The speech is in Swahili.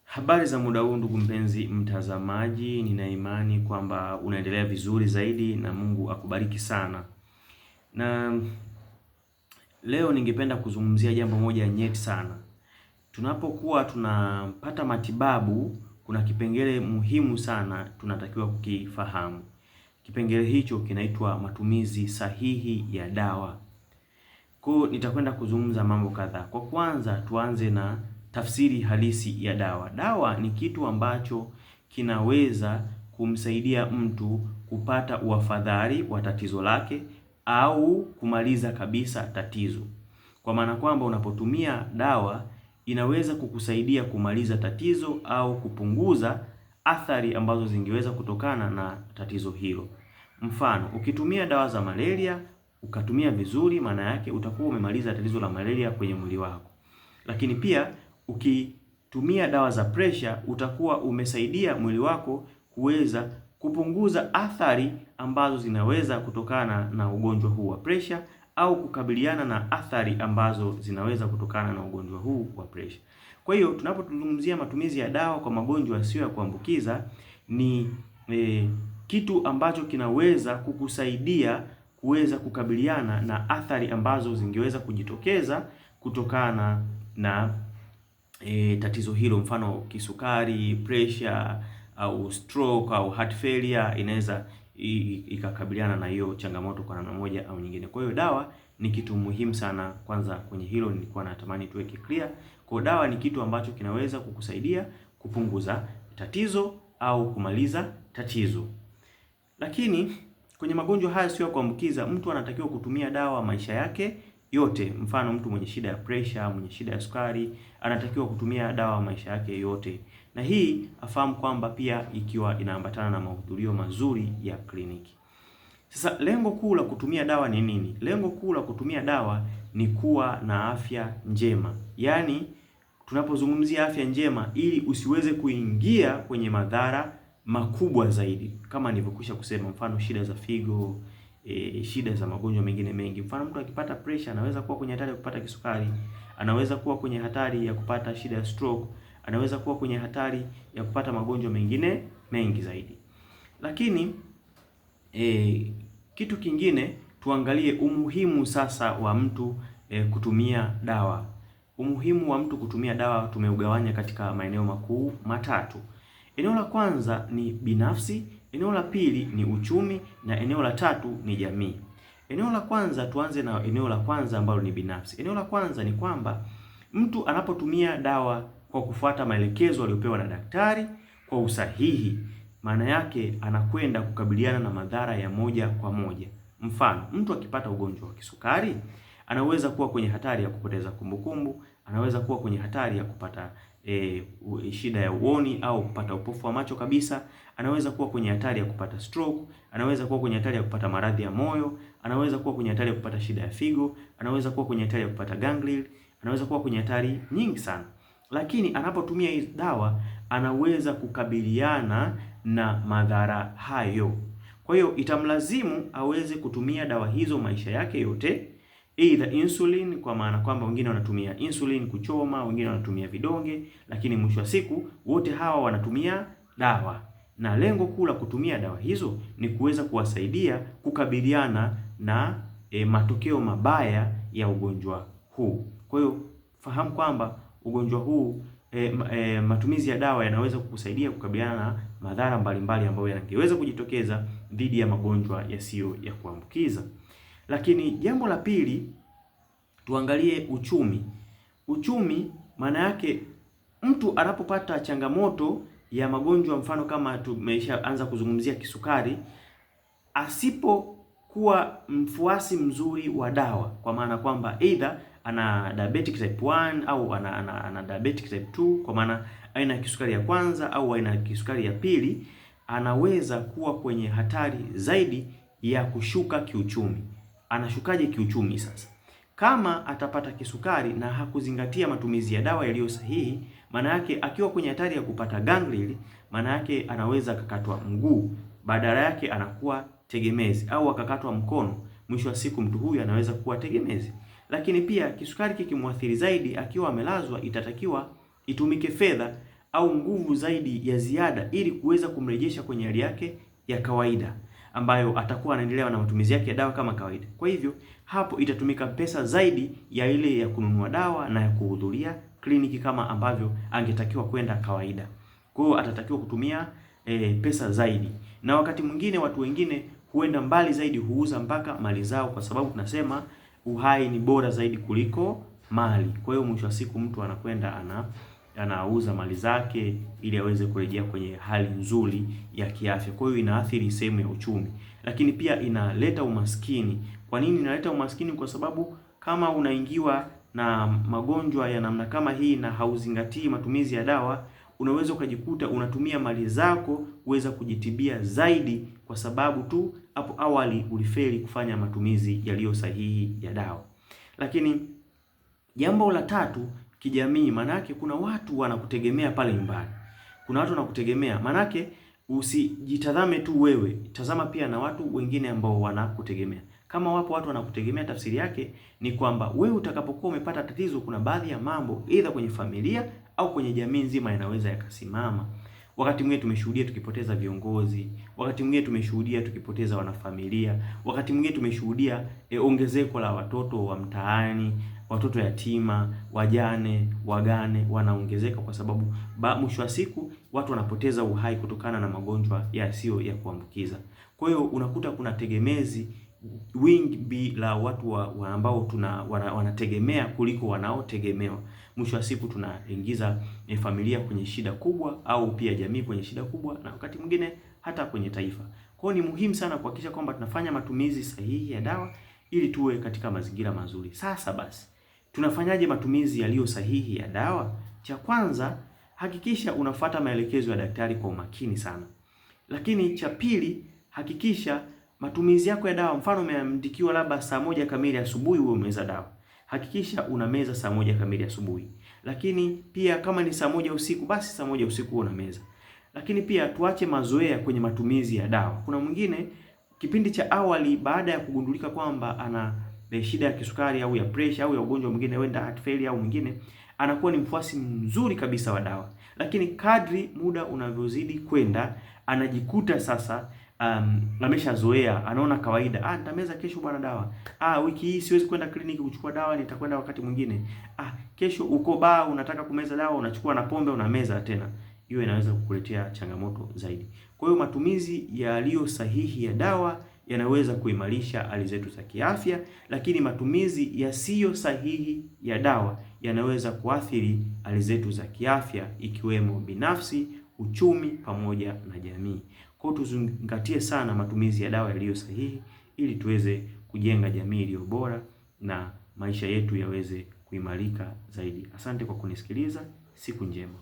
Habari za muda huu ndugu mpenzi mtazamaji, nina imani kwamba unaendelea vizuri zaidi na Mungu akubariki sana. Na leo ningependa kuzungumzia jambo moja nyeti sana. Tunapokuwa tunapata matibabu, kuna kipengele muhimu sana tunatakiwa kukifahamu. Kipengele hicho kinaitwa matumizi sahihi ya dawa. Kwa nitakwenda kuzungumza mambo kadhaa. Kwa kwanza, tuanze na tafsiri halisi ya dawa. Dawa ni kitu ambacho kinaweza kumsaidia mtu kupata uafadhali wa tatizo lake au kumaliza kabisa tatizo. Kwa maana kwamba unapotumia dawa inaweza kukusaidia kumaliza tatizo au kupunguza athari ambazo zingeweza kutokana na tatizo hilo. Mfano, ukitumia dawa za malaria ukatumia vizuri, maana yake utakuwa umemaliza tatizo la malaria kwenye mwili wako. Lakini pia ukitumia dawa za pressure utakuwa umesaidia mwili wako kuweza kupunguza athari ambazo zinaweza kutokana na ugonjwa huu wa pressure au kukabiliana na athari ambazo zinaweza kutokana na ugonjwa huu wa pressure. Kwa hiyo tunapozungumzia matumizi ya dawa kwa magonjwa yasiyo ya kuambukiza ni kitu ambacho kinaweza kukusaidia kuweza kukabiliana na athari ambazo zingeweza kujitokeza kutokana na tatizo hilo, mfano kisukari, pressure au stroke au heart failure inaweza ikakabiliana na hiyo changamoto kwa namna moja au nyingine. Kwa hiyo dawa ni kitu muhimu sana. Kwanza kwenye hilo nilikuwa natamani tuweke clear. Kwa dawa ni kitu ambacho kinaweza kukusaidia kupunguza tatizo au kumaliza tatizo. Lakini kwenye magonjwa haya sio ya kuambukiza, mtu anatakiwa kutumia dawa maisha yake yote. Mfano, mtu mwenye shida ya pressure, mwenye shida ya sukari anatakiwa kutumia dawa maisha yake yote, na hii afahamu kwamba pia ikiwa inaambatana na mahudhurio mazuri ya kliniki. Sasa lengo kuu la kutumia dawa ni nini? Lengo kuu la kutumia dawa ni kuwa na afya njema, yaani tunapozungumzia afya njema, ili usiweze kuingia kwenye madhara makubwa zaidi, kama nilivyokwisha kusema, mfano shida za figo, shida za magonjwa mengine mengi. Mfano mtu akipata pressure anaweza kuwa kwenye hatari ya kupata kisukari, anaweza kuwa kwenye hatari ya kupata shida ya stroke, anaweza kuwa kwenye hatari ya kupata magonjwa mengine mengi zaidi. Lakini kitu kingine tuangalie umuhimu sasa wa mtu kutumia dawa. Umuhimu wa mtu kutumia dawa tumeugawanya katika maeneo makuu matatu. Eneo la kwanza ni binafsi, eneo la pili ni uchumi na eneo la tatu ni jamii. Eneo la kwanza, tuanze na eneo la kwanza ambalo ni binafsi. Eneo la kwanza ni kwamba mtu anapotumia dawa kwa kufuata maelekezo aliyopewa na daktari kwa usahihi, maana yake anakwenda kukabiliana na madhara ya moja kwa moja. Mfano, mtu akipata ugonjwa wa kisukari anaweza kuwa kwenye hatari ya kupoteza kumbukumbu, anaweza kuwa kwenye hatari ya kupata shida ya uoni au kupata upofu wa macho kabisa, anaweza kuwa kwenye hatari ya kupata stroke, anaweza kuwa kwenye hatari ya kupata maradhi ya moyo, anaweza kuwa kwenye hatari ya kupata shida ya figo, anaweza kuwa kwenye hatari ya kupata ganglion, anaweza kuwa kwenye hatari nyingi sana. Lakini anapotumia hizi dawa anaweza kukabiliana na madhara hayo. Kwa hiyo itamlazimu aweze kutumia dawa hizo maisha yake yote, either insulin, kwa maana kwamba wengine wanatumia insulin kuchoma, wengine wanatumia vidonge, lakini mwisho wa siku wote hawa wanatumia dawa, na lengo kuu la kutumia dawa hizo ni kuweza kuwasaidia kukabiliana na matokeo mabaya ya ugonjwa huu. Kwa hiyo fahamu kwamba ugonjwa huu matumizi ya dawa yanaweza kukusaidia kukabiliana na madhara mbalimbali ambayo yangeweza kujitokeza dhidi ya magonjwa yasiyo ya kuambukiza. Lakini jambo la pili, tuangalie uchumi. Uchumi maana yake mtu anapopata changamoto ya magonjwa, mfano kama tumeshaanza kuzungumzia kisukari, asipokuwa mfuasi mzuri wa dawa, kwa maana kwamba either ana diabetic type 1 au ana diabetic type 2, kwa maana aina ya kisukari ya kwanza au aina ya kisukari ya pili, anaweza kuwa kwenye hatari zaidi ya kushuka kiuchumi. Anashukaje kiuchumi sasa? Kama atapata kisukari na hakuzingatia matumizi ya dawa yaliyo sahihi, maana yake akiwa kwenye hatari ya kupata ganglion, maana yake anaweza akakatwa mguu, badala yake anakuwa tegemezi, au akakatwa mkono. Mwisho wa siku mtu huyu anaweza kuwa tegemezi. Lakini pia kisukari kikimwathiri zaidi akiwa amelazwa, itatakiwa itumike fedha au nguvu zaidi ya ziada ili kuweza kumrejesha kwenye hali yake ya kawaida ambayo atakuwa anaendelea na matumizi yake ya dawa kama kawaida. Kwa hivyo hapo itatumika pesa zaidi ya ile ya kununua dawa na ya kuhudhuria kliniki kama ambavyo angetakiwa kwenda kawaida. Kwa hiyo atatakiwa kutumia pesa zaidi, na wakati mwingine watu wengine huenda mbali zaidi, huuza mpaka mali zao, kwa sababu tunasema uhai ni bora zaidi kuliko mali. Kwa hiyo mwisho wa siku mtu anakwenda anauza mali zake ili aweze kurejea kwenye hali nzuri ya kiafya. Kwa hiyo inaathiri sehemu ya uchumi, lakini pia inaleta umaskini. Kwa nini inaleta umaskini? Kwa sababu kama unaingiwa na magonjwa ya namna kama hii na hauzingatii matumizi ya dawa, unaweza ukajikuta unatumia mali zako kuweza kujitibia zaidi, kwa sababu tu hapo awali ulifeli kufanya matumizi yaliyo sahihi ya dawa. Lakini jambo la tatu kijamii, manake kuna watu wanakutegemea pale nyumbani, kuna watu wanakutegemea. Manake usijitazame tu wewe, tazama pia na watu wengine ambao wanakutegemea. Kama wapo watu wanakutegemea, tafsiri yake ni kwamba wewe utakapokuwa umepata tatizo, kuna baadhi ya mambo aidha kwenye familia au kwenye jamii nzima yanaweza yakasimama. Wakati mwingine tumeshuhudia tukipoteza viongozi, wakati mwingine tumeshuhudia tukipoteza wanafamilia, wakati mwingine tumeshuhudia ongezeko la watoto wa mtaani, watoto yatima, wajane, wagane wanaongezeka kwa sababu mwisho wa siku watu wanapoteza uhai kutokana na magonjwa yasiyo ya kuambukiza. Kwa hiyo unakuta kuna tegemezi wingi la watu wa ambao wanategemea kuliko wanaotegemewa. Mwisho wa siku tunaingiza familia kwenye shida kubwa, au pia jamii kwenye shida kubwa, na wakati mwingine hata kwenye taifa. Kwa hiyo ni muhimu sana kuhakikisha kwamba tunafanya matumizi sahihi ya dawa ili tuwe katika mazingira mazuri. Sasa basi, tunafanyaje matumizi yaliyo sahihi ya dawa? Cha kwanza, hakikisha unafuata maelekezo ya daktari kwa umakini sana. Lakini cha pili, hakikisha matumizi yako ya dawa, mfano umeandikiwa labda saa 1 kamili asubuhi uwe umeza dawa, hakikisha unameza saa 1 kamili asubuhi. Lakini pia kama ni saa 1 usiku, basi saa 1 usiku uwe unameza. Lakini pia tuache mazoea kwenye matumizi ya dawa. Kuna mwingine kipindi cha awali baada ya kugundulika kwamba ana shida ya kisukari au ya pressure au ya ugonjwa mwingine, wenda heart failure au mwingine, anakuwa ni mfuasi mzuri kabisa wa dawa, lakini kadri muda unavyozidi kwenda anajikuta sasa ameshazoea, anaona kawaida, nitameza kesho bwana dawa, wiki hii siwezi kwenda kliniki kuchukua dawa, nitakwenda wakati mwingine, kesho uko baa unataka kumeza dawa, unachukua na pombe unameza tena. Hiyo inaweza kukuletea changamoto zaidi. Kwa hiyo matumizi yaliyo sahihi ya dawa yanaweza kuimarisha hali zetu za kiafya, lakini matumizi yasiyo sahihi ya dawa yanaweza kuathiri hali zetu za kiafya, ikiwemo binafsi, uchumi pamoja na jamii. Kwa hiyo tuzingatie sana matumizi ya dawa yaliyo sahihi ili tuweze kujenga jamii iliyo bora na maisha yetu yaweze kuimarika zaidi. Asante kwa kunisikiliza. Siku njema.